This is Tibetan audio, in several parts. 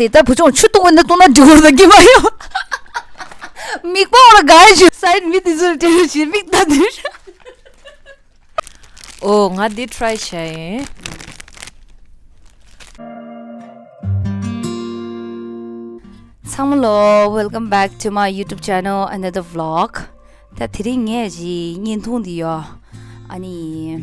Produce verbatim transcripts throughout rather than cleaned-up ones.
དེ་ལྟར་བུ་ཆུང་ཆུ་བཏུང་བ་ནི་བཏུང་ན་འགྲིག་གོ་ད་གི་མ་ཡོང་། མིག་པོ་ལ་དགའ་ཞིག་སའིན་མི་དེ་ཚོ་ལ་སྤྲད་རོགས་བྱེད་མིག་ལྟ་དུས། ཨོ་ང་འདི་try་བྱས་ཡིན། ཚང་མ་ལོ། Welcome back to my YouTube channel, another vlog. ད་དེ་རིང་ངས་ཀྱི་བརྙན་ཐུང་འདི་ཡོད། ཨ་ནི་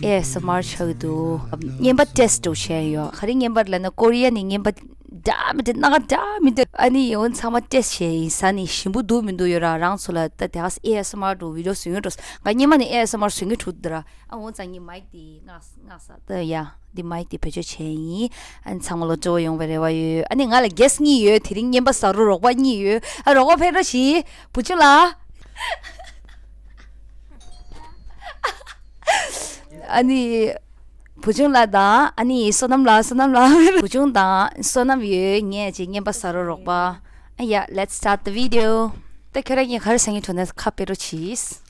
ཨེ་ཨེས་ཨེམ་ཨར་ཆགས་ཀྱི་འདུག་རྔན་པ་ཊེ་སི་ཊི་འདྲ་བོ་བྱས་ཡོད། ག་རེ་རྔན་པ་ལབ་ན་ཀོ་རི་ཡ་ནས་རྔན་པ་འདྲ་མི་འདྲ་སྣ་ཁ་འདྲ་མི་འདྲ། ཨ་ནི་འོ་ཚང་མ་ཊེ་སི་ཊི་བྱས་ཡིན། ཟ་ནི་ཞིམ་པོ་འདུག་མི་འདུག་ཡོད་ར། རང་ཚོ་ལ་ད་དེ་ཨེ་ཨེས་ཨེམ་ཨར་འདྲ་བོ་བི་ཌི་ཡོ་བཟོ་མྱོང་འགྲོ། ང་སྔོན་མ་ནས་ཨེ་ཨེས་ཨེམ་ཨར་བཟོ་མྱོང་འགྲོ་འདུག་ར། ཨ་འོ་ཙང་ངས་མའིག་དེ་མངགས་མངགས་ས། ད་ཡ་འདི་མའིག་དེ་བེད་སྤྱོད་བྱས་ཡིན། ཨ་ནི་ཚང་མ་ལོ་སྤྲོ་བོ་ཡོང་བའི་རེ་བ་ཡོད། ཨ་ནི་ང་ལ་གེ་སི་ཊི་གཉིས་ཡོད། དེ་རིང་རྔན་པ་ཟ་རོགས་རོགས་པ་གཉིས་ཡོད། ཨ་རོགས་པ་ཕེབས་རོགས་བྱེད། བུ་ཆུང་ལགས། ཨ་ནི་བུ་ཆུང་ལགས་དང་ཨ་ནི་བསོད་ནམས་ལགས། བསོད་ནམས་ལགས། བུ་ཆུང་དང་བསོད་ནམས་ཡོད། ངས་ཅིག་རྔན་པ་ཟ་རོགས་རོགས་པ། ཨ་ཡ། Let's start the video. ད་ཁྱོད་རང་གཉིས་ག་རེ་ཟ་སྙིང་འདོད་ན་ཁ་ཕྱེ་རོགས་གྱིས།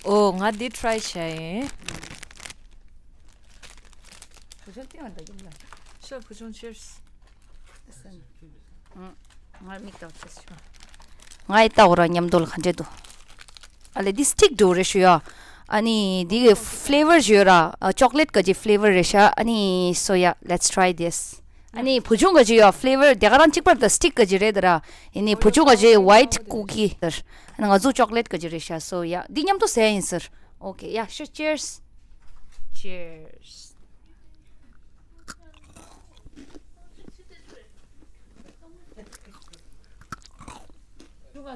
ཨོ་ང་འདི་try་བྱས་ཡིན། བུ་ཆུང་སྟེང་ལ་ད་ཀྱི་མ། ཤོ་བུ་ཆུང་cheers། ང་མིག་ལྟ་བ་ཆེ་ཤོ། ང་ཡི་ལྟ་བ་ར་མཉམ་དུ་ལ་ག་འདྲས་འདུག་ཨ་ལེ་འདི་སི་ཊིག་འདྲ་བོ་རེད་ཤོ་ཡ། ཨ་ནི་འདི་གི་flavor་ཞིག་ཡོད་ར། ཨ་chocolate་ག་ཅིག་flavor་རེད་ཤ། ཨ་ནི་so yeah, let's try this. ཨ་ནི་བུ་ཆུང་ག་ཅིག་ཡོད། flavor་དེ་ག་རང་གཅིག་པར་ད་སི་ཊིག་ག་ཅིག་རེད་ད་ར། ཨ་ནི་བུ་ཆུང་ག་ཅིག་white cookie་ཟེར། ཨ་ནི་ང་ཚོ་chocolate་ག་ཅིག་རེད་ཤ། so yeah འདི་མཉམ་དུ་ཟས་ཡིན་ཟེར། okay yeah sure, cheers. Cheers. ཁ་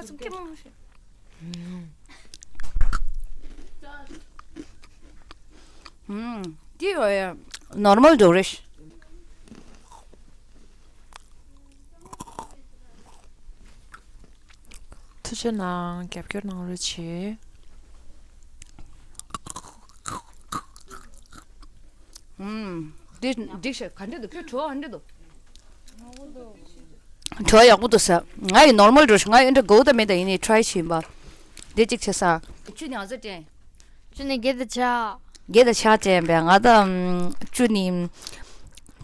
ཚུམ་སྐྱེ་མང་ཞིག་ཨུམ། འདི་ཡོ་ཡ་normal་འདྲ་རེད། ཐུགས་རྗེ་གནང་། རྒྱབ་སྐྱོར་གནང་རོགས་གྱིས། ཨུམ། འདི་འགྲིག་ཤག་ག་འདྲ་འདུག་ཁྱོད་བྲོ་བ་ག་འདྲ་འདུག་བྲོ་བ་ཡག་པོ་འདུག་ཟེར། ང་ཡི་normal་འདྲ་ཞིག་ང་ཡི་འདྲ་དགའ་བོ་ད་མེད་ད་ཡིན་ནའི་try་བྱེད་ཡིན་པ། འདི་གཅིག་བྱེད་ས། བཅུ་ནས་ང་ཚོ་དྲན། བཅུ་ནས་བརྒྱད་དང་ཆ། བརྒྱད་དང་ཆ་དྲན་པས་ང་ད་བཅུ་ནས་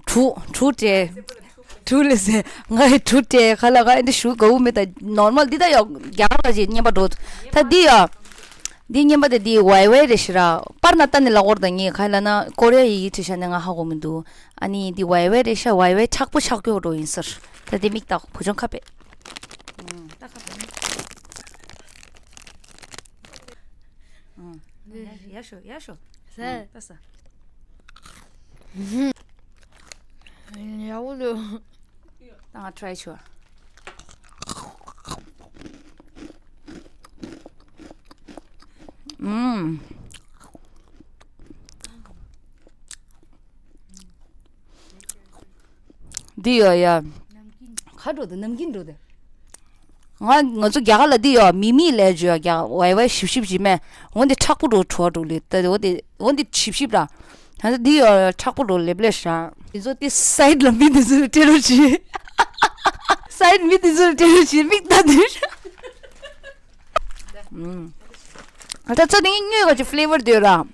དྲུག་དྲུག་དྲན། དྲུག་ལས་ཟེར། ང་ཡི་དྲུག་དྲན་ག་ལ་ག་ཡི་འདྲ་ཞུ་དགའ་བོ་མེད་ད་normal་འདི་ད་ཡག་རྒྱ་གར་ག་ཅིག་རྔན་པ་འགྲོ། ད་འདི་ཡ། འདི་རྔན་པ་དེ་འདི་ཝའི་ཝའི་རེད་ཤི་ར། པར་ན་ལྟ་ནི་ལ་འོར་ད་ངས་ག་ལ་ན་ཀོ་རེ་ཡི་ཡིག་བྲིས་ཤ་ནས་ང་ཧ་གོ་མི་འདུག་ཨ་ནི་འདི་ཝའི་ཝའི་རེད་ཤ། ཝའི་ཝའི་མཁྲེགས་པོ་ཆགས་ཀྱོག་འགྲོ་ཡིན་ཟེར། ད་འདི་མིག་ལྟ་བུ་ཆུང་ཁ་པེ། ད་ཁ་པེ། ཡ་ཤོ་ཡ་ཤོ། ཟེར། ད་ས། ཡག་པོ་འདུག་ད་ང་try་ཆོག་ཨུམ། འདི་ཡོད་ཡ། ཁ་འགྲོ་དེ་ནམ་རྒྱུན་འགྲོ་དེ། ང་ང་ཚོ་རྒྱ་གར་ལ་འདི་ཡོད་མི་མི་ལས་ཇུ་ཡ་རྒྱ་ཝའི་ཝའི་ཞིབ་ཞིབ་ཞིབ་མེ། འོ་འདི་མཁྲེགས་པོ་འགྲོ་བྲོ་བ་འགྲོ་ལེ་ད་འོ་འདི་འོ་འདི་ཞིབ་ཞིབ་ར། ད་འདི་ཡོད་མཁྲེགས་པོ་འགྲོ་ལེབ་ལེ་ཤ། འདི་ཚོ་དེ་side་ལ་མི་འདི་ཚོ་ལ་སྤྲད་རོགས་གྱིས། side་མི་འདི་ཚོ་ལ་སྤྲད་རོགས་གྱིས་མིག་ལྟ་དུས། ཨ་ད་ཚོ་དེ་སྔོན་ག་ཅིག་flavor་འདོད་ར།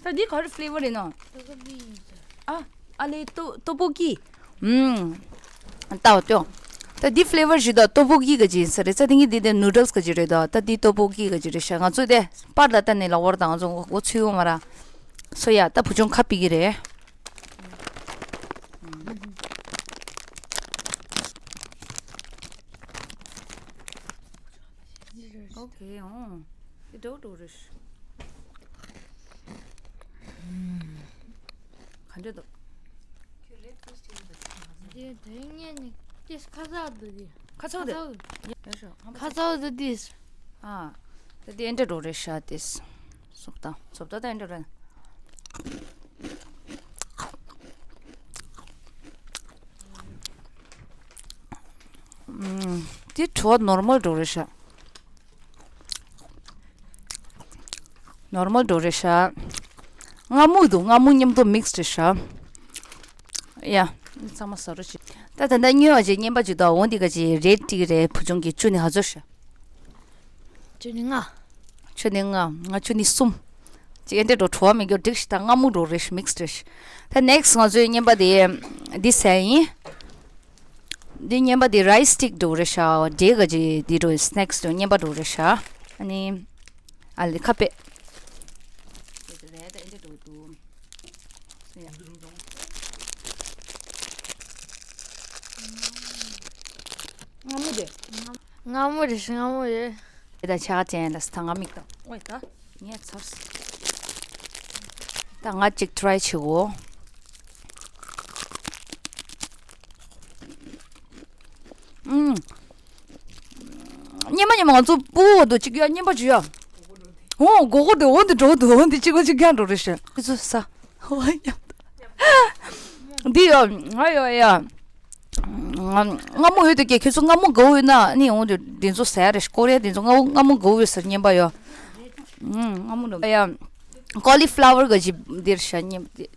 ད་འདི་ག་རེ་flavor་ཡིན་ནོ། ཨ་ཨ་ལེ་ཏོ་ཏོ་པོ་ཀི། ཨུམ། ལྟ་བ་ཏོ། ད་འདི་flavor་ཞིག་ད་ཏོ་པོ་ཀི་ག་ཅིག་ཡིན་ས་རེད། ཚ་དེ་ངི་འདི་དེ་noodles་ག་ཅིག་རེད་ད། ད་འདི་ཏོ་པོ་ཀི་ག་ཅིག་རེད་ཤག་ང་ཚོ་དེ་པར་ལ་ལྟ་ནས་ལ་འོར་ད་ང་ཚོ་འོ་ཚུད་འོང་མ་ར། སོ་ཡ་ད་བུ་ཆུང་ཁ་ཕྱེ་གི་རེད། Okay, oh. It don't do this. ག་འདྲ་འདུག་དེ་དེ་ངས་ནི་ཏིས་ཁ་ཚ་འདུག་དེ། ཁ་ཚ་འདུག་ཁ་ཚ་འདུག་ཡ་ཤོ་ཧམ་པ་ཁ་ཚ་འདུག་དེ། ཨ། ད་དེ་འདྲ་འགྲོ་རེད་ཤག་དེ། སོབ་ད་སོབ་ད་ད་འདྲ་རེད། ཨུམ། དེ་བྲོ་བ་normal་འགྲོ་རེད་ཤག normal་འགྲོ་རེད་ཤག་མངར་མོ་འདུག་མངར་མོ་མཉམ་དུ་mix་རེད་ཤག་ཡ། ཚང་མ་ཟ་རོགས་བྱེད། ད་ད་ལྟ་སྨྱོ་བ་ཅིག་རྔན་པ་ཅིག་དང་འོ་འདི་ག་ཅིག་རེད་ཏིག་རེད། བུ་ཆུང་གི་བཅུ་ནི་ཧ་ཚོ་ཤ། བཅུ་ནི་ལྔ། བཅུ་ནི་ལྔ། ང་བཅུ་ནི་གསུམ། ཅིག་ཨེ་འདྲ་འགྲོ་བྲོ་བ་མི་འགྱུར་འགྲིག་ཤི། ད་མངར་མོ་འགྲོ་རེད་ཤི། མིག་སི་རེད་ཤི། ད་ནེག་སི་ང་ཚོའི་རྔན་པ་དེ་འདི་ཟས་ཡིན། འདི་རྔན་པ་དེ་རའི་སི་སི་ཊིག་འགྲོ་རེད་ཤ། འབྲས་ག་ཅིག་འདི་འགྲོ་སི་ནེག་སི་དེ་རྔན་པ་འགྲོ་རེད་ཤ། ཨ་ནི། ཨ་ལེ་ཁ་པེ། མངར་མོ་རེད། མངར་མོ་རེད། མངར་མོ་རེད། དེ་དང་ཆ་ཅན་ལ་ས་ང་མིག་དང་། ཨོ་ད་ངས་ཚར་སོང་། ད་ང་གཅིག་ཊི་རའི་བྱེད་གོ། ཨུམ། སྙེ་མ་སྙེ་མ། ང་ཚོ་སྤུ་བོ་དུ་གཅིག་ཡ་སྙེ་མ་ཅིག་ཡ། འོ་གོ་གོ་དེ་འོ་འདི་འགྲོ་འདུག་འོ་འདི་གཅིག་པ་གཅིག་རྐྱང་འགྲོ་རེད་ཤག་ཁྱེད་ཚོ་ས། འོ་ཡ། འདི་ཡ་ང་ཡ་ཡ། མངར་མོ་ཡོད་དུ་ཀྱེ། ཁྱེད་ཚོ་མངར་མོ་དགའ་བོ་ཡོད་ན་ནི་འོ་འདི་འདི་ཚོ་ཟ་ཡ་རེད། ཀོ་རི་ཡ་འདི་ཚོ་མངར་མོ་དགའ་བོ་ཡོད་ཟེར་སྙེ་མ་ཡ། ཨུམ། མངར་མོ་འདུག་ཡ། ཀོ་ལི་ཕ་ལ་ཝར་ག་ཅིག་འདིར་ཤ་སྙེ་མ། འདི་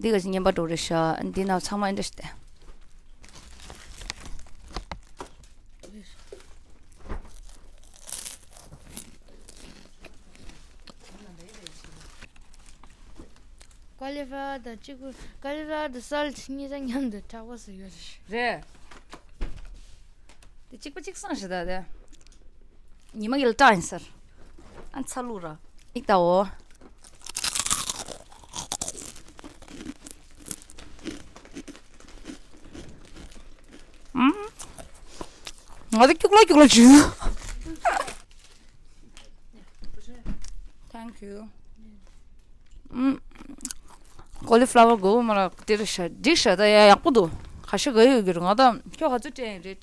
ག་ཅིག་སྙེ་མ་འགྲོ་རེད་ཤག་འདི་ནང་ཚང་མ་འདྲ་ཞིག་སྟེ། ཀོ་ལི་ཕ་ལ་ཝར་དང་གཅིག་པུ། ཀོ་ལི་ཕ་ལ་ཝར་དང་སོལ་ཊི་གཉིས་ཆ་མཉམ་དུ་ཁྲག་པ་བཟོ་ཡོད་རེད། རེད། དེ་གཅིག་པ་གཅིག་སང་ཞིག་ད་དེ། ཉི་མ་ཡིལ་ཏྲ་ཡིན་ཟེར། ཨ་ཚ་ལུ་ར། ཨིག་ཏའོ། ཨུམ། ང་དེ་སྐྱུག་ལ་སྐྱུག་ལ་བྱུང་། Thank you. ཨུམ། ཀོ་ལི་ཕ་ལ་ཝར་གོ་མ་ལ་དེ་རེད་ཤག་འགྲིག་ཤག་ད་ཡ་ཡག་པོ་འདུག་ཁ་ཤས་ག་ཡོད་ཀྱི་རེད། ང་ད་ཁྱོད་ག་ཚོད་སྤྲད་ཡིན་རེད།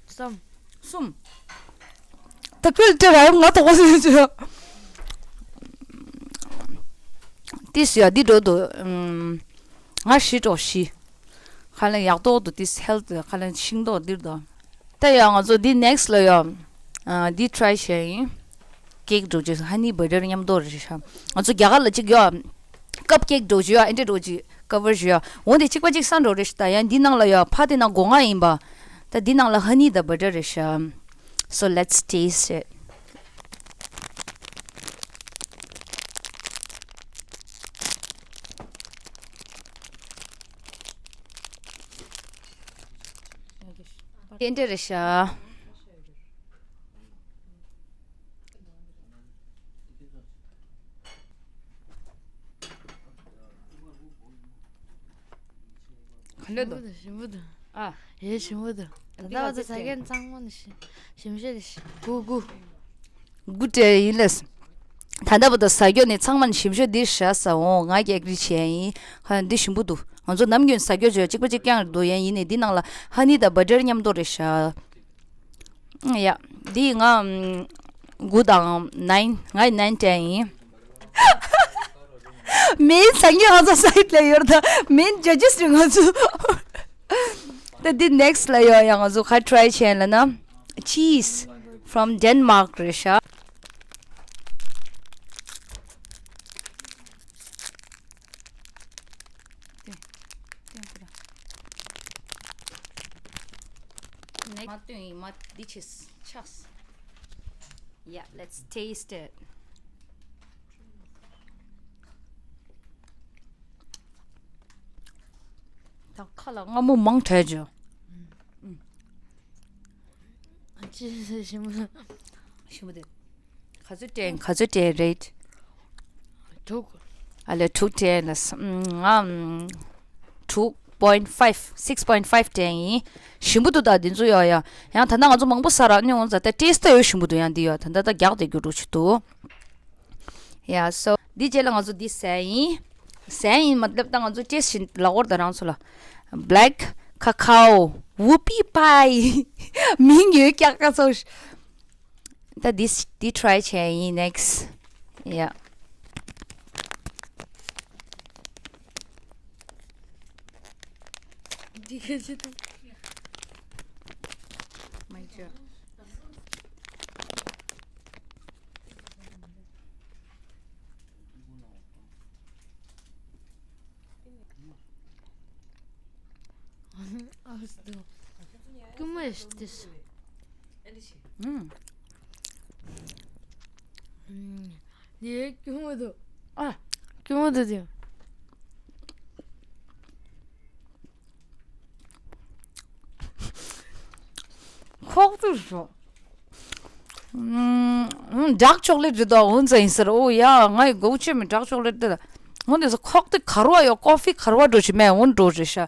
གསུམ། གསུམ། ད་ཁོས་སྤྲད་ར་ཡོང་ང་དོགས་པ་ཟེར་བྱོས། ཏིས་ཡ་འདི་འགྲོ་འདུག་ཨུམ། ང་བཞི་འགྲོ་བཞི། ཁ་ལན་ཡག་ཏོག་ཏུ་ཏིས་ཧེལ་ཐི། ཁ་ལན་ཤིང་ཏོག་འདིར་དོ། ད་ཡ་ང་ཚོ་འདི་ནེག་སི་ལ་ཡ། ཨ་འདི་ཊི་རའི་བྱས་ཡིན། ཀེག་འགྲོ་ཅིག་ཧ་ནི་བ་ཊར་མཉམ་དུ་རེད་ཤག་ང་ཚོ་རྒྱ་གར་ལ་ཅིག་ཡོད། ཀབ་ཀེག་འགྲོ་ཅིག་ཡོད། ཨེ་འདྲ་འགྲོ་ཅིག་ཀ་བར་ཅིག་ཡོད། འོ་དེ་གཅིག་པ་གཅིག་སང་འགྲོ་རེད་ཤག་ད་ཡང་འདི་ནང་ལ་ཡོད། ཕ་དེ་ནང་སྒོ་ང་ཡིན་པ། ད་འདི་ནང་ལ་ཧ་ནི་དང་བ་ཊར་རེད་ཤག So let's taste it. དེ་འདྲ་རེད་ཤག་ག་འདྲ་འདུག་ཞིམ་པོ་འདུག་ཨ། ཡེ་ཞིམ་པོ་འདུག་ད་འདི་ལྟ་བ་ཚོ་ཟ་མཁན་ཚང་མ་ནི་ཞིམ་ཞིམ་ཤོས་རེད། གུ་གུ། གུ་ཏྲེ་ཡིན་ལས། ད་ལྟ་བར་དུ་ཟ་རྒྱུ་ནི་ཚང་མ་ནི་ཞིམ་ཤོས་འདི་རེད་ཤག་ཨོ་ང་གི་ཨེག་རི་བྱས་ཡིན། ཧ་འདི་ཞིམ་པོ་འདུག་ང་ཚོ་ནམ་རྒྱུན་ཟ་རྒྱུ་བྱས་གཅིག་པ་གཅིག་རྐྱང་རེད་འདུག་ཡིན་ནའི་འདི་ནང་ལ་ཧ་ནི་དང་བ་ཊར་མཉམ་དུ་རེད་ཤག་ཡ། འདི་ང་དགུ་དང་ནའིན། ང་ཡི་ནའིན་སྤྲད་ཡིན། མེན་ཟ་མཁན་ང་ཚོ་སའིད་ལ་ཡོད་ད། མེན་ཇ་ཇི་སི་རེད་ང་ཚོ། ད་འདི་ནེག་སི་ལ་ཡོད་ཡ། ང་ཚོ་ག་ཊི་རའི་བྱས་ལ་ན། Cheese from Denmark རེད་ཤག་དེ། དེ་ཁོ་ར། ནེག་མ་བཏོན་ཡིན་མ་འདི་ཆེས་ཆགས། Yeah, let's taste it. ད་ཁ་ལ་མངར་མོ་མང་དྲགས་བྱུང་། ཨ་ཅེ་ཞིམ་པོ། ཞིམ་པོ་དེ། ག་ཚོད་སྤྲད་ག་ཚོད་སྤྲད་རེད། དྲུག་ཨ་ལས་དྲུག་སྤྲད་ན་ང་དྲུག་point five six point five སྤྲད་ཡིན། ཞིམ་པོ་འདུག་ད་འདི་ཚོ་ཡོད་ཡ། ཡང་ད་ལྟ་ང་ཚོ་མང་པོ་ཟ་རག་ནི་འོང་ཙང་ད་ཊེ་སི་ཊི་ཡོད་ཞིམ་པོ་འདུག་ཡང་འདི་ཡོད་ད་ལྟ་ད་རྒྱག་བསྡད་རྒྱུ་འགྲོ་ཆུ་འདུག་ཡ་སོ། འདི་རྗེས་ལ་ང་ཚོ་འདི་ཟས་ཡིན། ཟས་ཡིན་མ་ལབ་ད་ང་ཚོ་ཊེ་སི་ཊི་བྱེད་ལ་འོར་ད་རང་ཚོ་ལ། Black cacao whoopie pie མིང་ཡོད་ཀྱག་ཀ་ཚོ། ད་འདི་འདི་ཊི་རའི་བྱས་ཡིན་ནེག་སི། ཡ། འདི་ག་ཅི་འདུག་མ་ཅོ། སྐྱུར་མོ་ཡོད་ཤི་ཏིས། ཨུམ། ཨུམ། ཡེ་སྐྱུར་མོ་འདུག་ཨ། སྐྱུར་མོ་འདུག་དེ། ཁོག་ཏུ་ཞོག་ཨུམ། ཌརྐ་ཅོག་ལེཊ་རེད་དོ། འོན་ཙང་ཡིན་ཟེར། ཨོ་ཡ། ང་ཡི་གོ་ཆེ་མི་ཌརྐ་ཅོག་ལེཊ་དེ་ལ། འོན་ཏེ་ཁོག་ཏུ་གར་བ་ཡོད། ཀོ་ཕི་གར་བ་འགྲོ་ཆེ་མེད། འོན་འགྲོ་རེད་ཤག་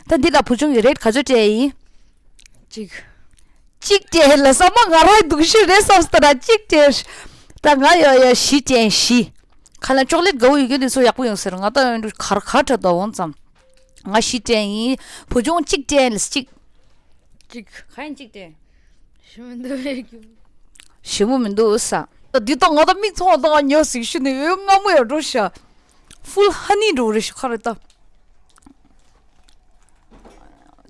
ད་འདི་ལ་བུ་ཆུང་གི་རེཊ་ག་ཚོད་སྤྲད་ཡིན། གཅིག་གཅིག་སྤྲད་ལ་ས་མ་ང་རང་སྡུག་ཤོས་རེད་བསམ་སྟ་ར། གཅིག་སྤྲད། ད་ང་ཡོད་ཡོད་བཞི་སྤྲད། བཞི། ཁ་ལ་ཅོག་ལེཊ་དགའ་བོ་ཡོད་རྒྱུ་འདི་ཚོ་ཡག་པོ་ཡོང་ཟེར། ང་ད་འོན་ཏེ་གར་གར་འདྲ་འདུག་འོན་ཙམ། ང་བཞི་སྤྲད་ཡིན། བུ་ཆུང་གཅིག་སྤྲད་ལ་གཅིག་གཅིག་ག་ཡིན་གཅིག་སྤྲད། ཞེ་མི་འདུག་བས་ཀྱུ། ཞེ་མོ་མི་འདུག་ས། འདི་དང་ང་ད་མིག་མཚུངས་དང་ཉོ་ཟིག་ཤུ་ནི་འོད་རྔ་མོ་ཡོད་འགྲོ་ཤ། ཕུལ་ཧ་ནི་འགྲོ་རེ་ཤ་ཁ་རེ་ད།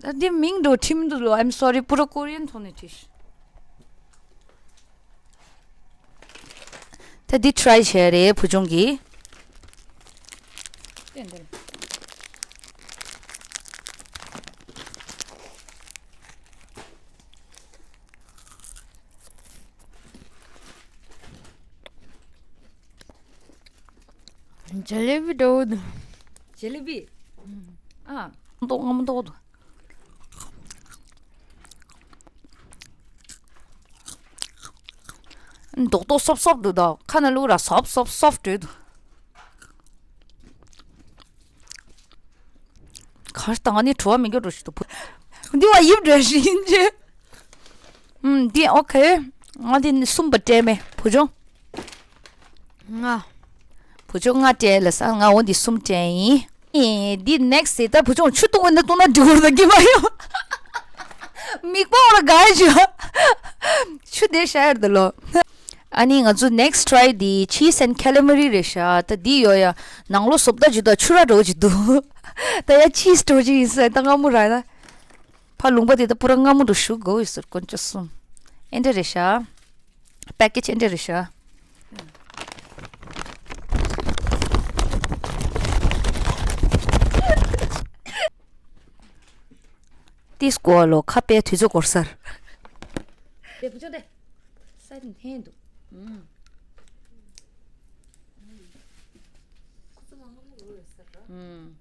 ད་འདི་མིང་འགྲོ་ཁྲིམས་འདུག་ལོ། I'm sorry། པུ་ར་ཀོ་རི་ཡན་ཐོག་ནས་བྲིས། ད་འདི་ཊི་རའི་བྱས་རེད་བུ་ཆུང་གིས། ཏན་ཏན། ཇ་ལེ་བི་འདྲ་བོ་འདུག་ཇ་ལེ་བི། ཨ། མདོག་ང་མདོག་འདུག་མདོག་མདོག་སོབ་སོབ་འདུག་ད་ཁ་ན་བླུག་ར་སོབ་སོབ་སོབ་འདྲ་འདུག་གར་ད་ང་ནི་བྲོ་བ་མི་འགྱུར་རོ་ཞིག་ཏུ་བུ། འདི་བ་ཡིབ་འདྲ་ཞིག་ཡིན་ཅེ། ཨུམ། འདི་ཨོ་ཁེ། ང་འདི་ནི་གསུམ་པ་སྤྲད་མེད་བུ་ཆུང་། ང་། བུ་ཆུང་ལྔ་སྤྲད་ལ་ས། ང་འོ་འདི་གསུམ་སྤྲད་ཡིན། ཨེ། འདི་ནེག་སི་ད་བུ་ཆུང་ཆུ་བཏུང་བ་ནི་བཏུང་ན་འགྲིག་གོ་ད་གི་མ་ཡོང་། མིག་པ་འོ་ལ་ག་ཞུ། ཆུ་དེ་ཤ་ཡར་ད་ལོ། ཨ་ནི་ང་ཚོ་next try འདི་cheese and calamari རེད་ཤག་ད་འདི་ཡོད་ཡ། ནང་ལོ་བཟོ་ལྟ་ཅིག་དང་ཕྱུར་ར་འདྲ་བོ་ཅིག་འདུག་ད་ཡ་cheese འདྲ་བོ་ཅིག་ཡིན་ས། ད་སྔ་མོ་ར་ན། ཕ་ལུང་པ་དེ་ད་པུ་ར་སྔ་མོ་འདྲ་ཞུ་དགོས་ཡོད་ཟེར་དཀོན་མཆོག་གསུམ། ཨེ་འདྲ་རེད་ཤག package ཨེ་འདྲ་རེད་ཤག་ཏིས་ཀོ་ལོ་ཁ་པའི་དུས་ཚོད་འགོར་སར། དེ་བུ་ཆུང་དེ། ས་དེ་འཐེན་འདུག་ཨུམ། ཁོ་ཚོ་མང་པོ་ཡོད་ས་ར། ཨུམ།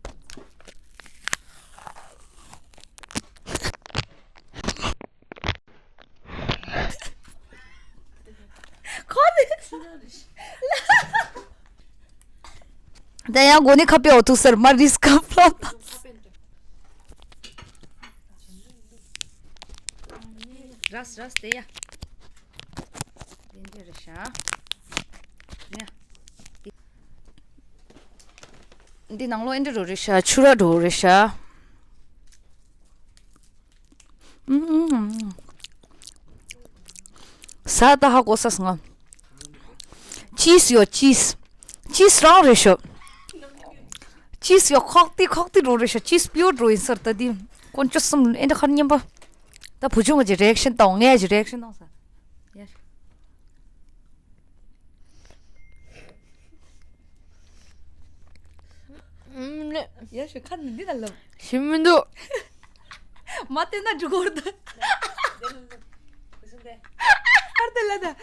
ཁོ་ནི། ད་ཡང་མགོ་ནི་ཁ་པའི་འོ་ཐུག་སར་མ་རིས་ཁ་པ། རས་རས་དེ་ཡ། དེ་འདྲ་རེད་ཤག་ཡ། འདི་ནང་ལོགས་ཨེ་འདྲ་འགྲོ་རེད་ཤག་ཕྱུར་ར་འགྲོ་རེད་ཤག་ཟ་ད་ཧ་གོ་ས་སོང་ང་། cheese ཡོད། cheese cheese རང་རེད་ཤག cheese ཡོད། ཁོག་ཏི་ཁོག་ཏི་འགྲོ་རེད་ཤག cheese pure འགྲོ་ཡིན་སར་ད་འདི། དཀོན་མཆོག་གསུམ། ཨེ་འདྲ་ཁར་མཉམ་པ། ད་བུ་ཆུང་གི་reaction བཏང་། ངའི་reaction བཏང་ས། ཡ། ཡ་ཞུ་ཁ་ནི་འདི་ལ་ལབ། ཞིམ་མི་འདུག་མ་བསྟན་ན་འགྲིག་གོ་ར་ད། ཨར་ཏེ་ལ་ད།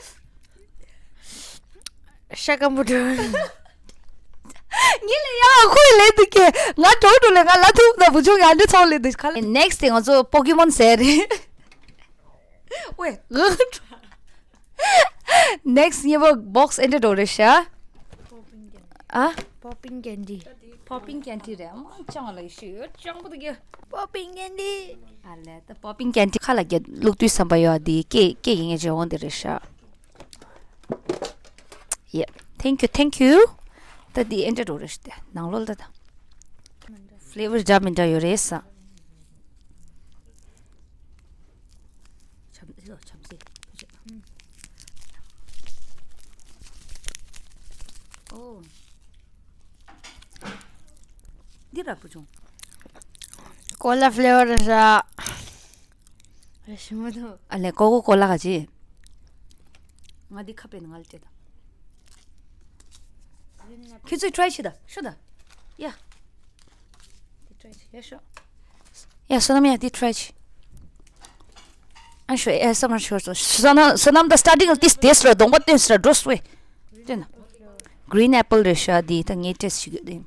ཤ་སྐམ་པོ་འདྲ། ངེད་ལ་ཡང་ཁོའི་ལས་འདུག་གས། ང་འགྲོ་འགྲོ་ལས་ང་ལ་ཐུག་ད་བུ་ཆུང་ཡང་འདྲ་ཚང་ལས་འདུག་ཁ་ལ། next thing ང་ཚོ་Pokemon ཟེར་རེད། ཝེ། next གཉིས་པ་box ཨེ་འདྲ་འགྲོ་རེད་ཤག་ཨ། popping candy popping candy རེད། ཨ་མ་ཅང་ལ་ཤི་ཡོད་ཅང་པོ་དུ་གི popping candy ཨ་ལས་ད་popping candy ཁ་ལ་གྱ་བླུག་དུས་བསམ་པ་ཡོད་དེ་སྐད་སྐད་ཡིན་ངེས་བྱེད་འོང་དེ་རེད་ཤག Yeah, thank you, thank you. ད་འདི་ཨེ་འདྲ་འགྲོ་རེད་ཤག་ནང་ལོགས་ལ་ད་ད་flavor འདྲ་མི་འདྲ་ཡོད་རེད་ས། ཆམ་ལོ་ཆམ་སེ། ཨོ། འདི་ར་བུ་ཆུང་། ཀོ་ལ་flavor རེད་ཤག་ཞིམ་མོ་འདུག་ཨ་ལས་ཀོ་ཀོ་ཀོ་ལ་ག་ཅི། ང་འདི་ཁ་པའི་ནང་ལ་སྤྲད་ད། ཁྱོད་ཚོས་try བྱེད་ད་ཤོད་ད། ཡ། འདི་try བྱེད་ཡ་ཤོད། ཨེ་བསོད་ནམས་ཡ་འདི་ཊི་རའི་བྱེད། ཨ་ཤོ་ཨེ་ཨེ་སི་ཨེམ་ཨར་ཤོར་སོང་། བསོད་ནམས་བསོད་ནམས་ད་སི་ཊར་ཊིང་ལ་ཏིས་དེས་ར་གདོང་པ་སྟོན་སི་ར་འགྲོ་སོང་། སྟོན་ན། གི་རིན་ཨེ་པལ་རེད་ཤག་འདི་ད་ངས་ཊེ་སི་ཊི་བྱེད་དགོས་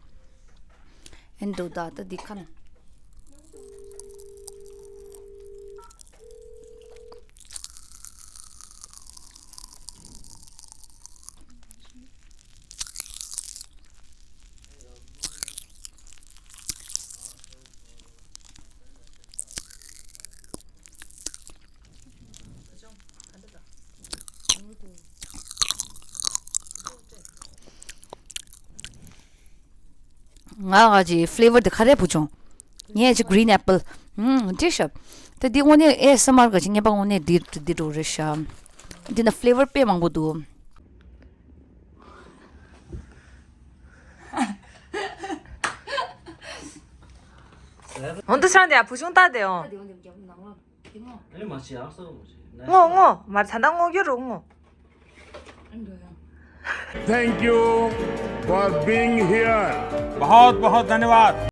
ཏེ། ཨེ་འདུག་ད་ད་འདི་ཁ་ན། ང་ག་ཅི་ཕི་ལེ་ཝར་དེ་ག་རེ་བུ་ཆུང་། ངས་ཅི་གི་རིན་ཨེ་པལ། ཧུམ་འདི་ཤ། ད་འདི་དངོས་གནས་ཨེ་ཨེ་སི་ཨེམ་ཨར་ག་ཅི་ངས་པ་དངོས་གནས་འདི་འདི་འགྲོ་རེད་ཤག་འདི་ན་ཕི་ལེ་ཝར་དཔེ་མང་པོ་འདུག་འོན་ཏེ་ཆང་དེ་ཡ་བུ་ཆུང་ལྟ་དེ་འོང་། ཨ་ནི་མ་བྱེད་ཨ་སོ་མ་བྱེད། ངོ་ངོ་མར་ད་ལྟ་ངོ་རྒྱུ་རུ་ངོ། Thank you for being here. बहुत बहुत धन्यवाद।